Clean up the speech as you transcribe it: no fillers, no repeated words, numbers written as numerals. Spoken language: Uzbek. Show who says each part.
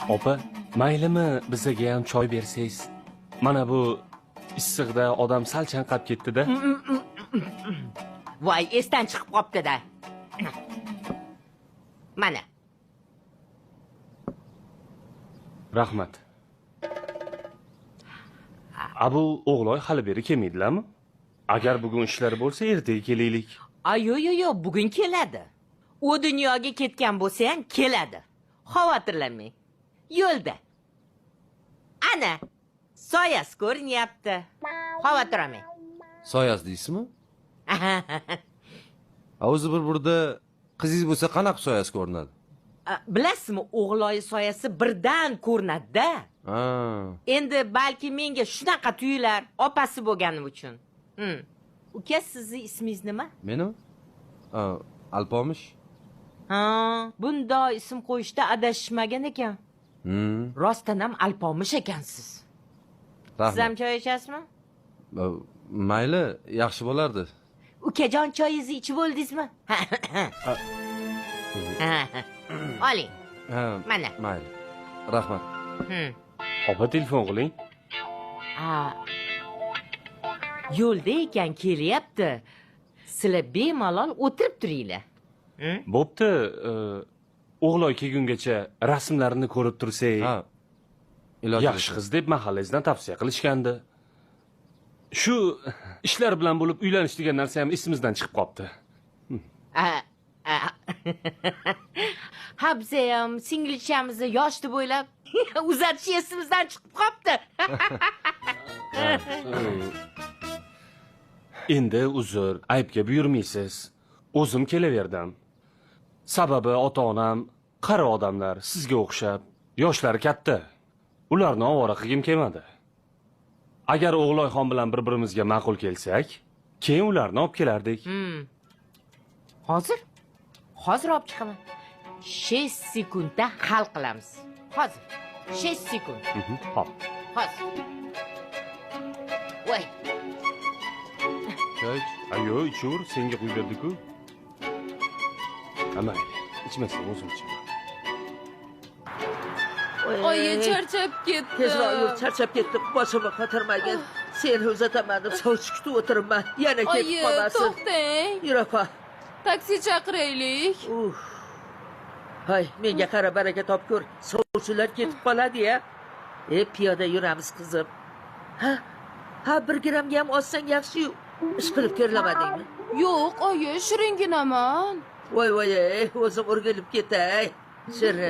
Speaker 1: Opa, maylimi bizaga ham choy bersangiz? Mana bu issiqda odam sal chanqab ketdi-da.
Speaker 2: Voy, esdan chiqib qopti-da. Mana.
Speaker 1: Rahmat. Abu o'g'loy hali beri kelmaydilarmi? Agar bugun ishlari bo'lsa, ertaga kelaylik.
Speaker 2: Ay, yo'q, yo'q, yo'q, bugun keladi. U dunyoga ketgan bo'lsa ham keladi. Xavotirlanmang. Yo'lda. Ana, soyasi ko'rinyapti. Xavotir olmang.
Speaker 3: Soyasi deysizmi? A o'zi bir burda qizingiz bo'lsa qanaqa soyasi ko'rinadi?
Speaker 2: Bilasizmi, o'g'loyi soyasi birdan ko'rinadi-da.
Speaker 3: Ha.
Speaker 2: Endi balki menga shunaqa tuyular, opasi bo'lganim uchun. Uka, sizni ismingiz nima?
Speaker 3: Menimi? Alpomish.
Speaker 2: Ha, bundoq ism qo'yishda adashishmagan ekan. Rostdan ham Alpomish ekansiz.
Speaker 3: Rahmat.
Speaker 2: Siz ham choy ichasizmi?
Speaker 3: Mayli, yaxshi bo'lardi.
Speaker 2: Ukajon, choyingizni ichib bo'ldingizmi? Oling.
Speaker 3: Ha,
Speaker 2: Mana.
Speaker 3: Mayli. Rahmat.
Speaker 1: Opa, telefon qiling.
Speaker 2: Ha. Yo'lda ekan, kelyapti. Sizlar bemalol o'tirib turinglar.
Speaker 1: Bo'pti, o'g'loy kelgungacha rasmlarini ko'rib tursak.
Speaker 3: Ha. Iloji
Speaker 1: Yaxshi qiz deb mahallangizdan tavsiya qilishgandi. Shu ishlar bilan bo'lib uylanish degan narsa ham esimizdan chiqib qopti.
Speaker 2: Ha, biza ham singlichamizni yosh deb o'ylab uzatish esimizdan chiqib qopti.
Speaker 1: Endi uzr, aybga buyurmaysiz. O'zim kelaverdim. Sababi ota-onam qari odamlar, sizga o'xshab, yoshlari katta. Ularni ovora qilgim kelmadi. Agar O'g'loyxon bilan bir-birimizga ma'qul kelsak, keyin ularni olib kelardik.
Speaker 2: Hozir? Hozir olib chiqaman. 6 sekundda hal qilamiz. Hozir. 6 sekund.
Speaker 1: Hop.
Speaker 2: Hozir. Voy.
Speaker 3: Choy ich.
Speaker 1: Ayo, ichaver, senga quyib berdi-ku. Ha, mayli. Ichmasang o'zim ichaman.
Speaker 4: Oyi, charchab ketdim.
Speaker 5: Tezroq yur, charchab ketdim. Boshimni qotirmagin. Seni uzataman deb sovchi kutib o'tiribman. Yana ketib
Speaker 4: Oyi,
Speaker 5: qolmasin.
Speaker 4: to'xtang.
Speaker 5: Yur, opa.
Speaker 4: Taksi chaqiraylik.
Speaker 5: Uf. Hay, menga qara, baraka topkur. Sovchilar ketib qoladi-ya. Piyoda yuramiz, qizim. Ha? Ha, 1 grammga ham ozsang yaxshi-yu. Ish qilib terlamadingmi?
Speaker 4: Yo'q, oyi, shiringinaman.
Speaker 5: Voy, voy, ey, o'zim o'rgilib ketay. Shirin.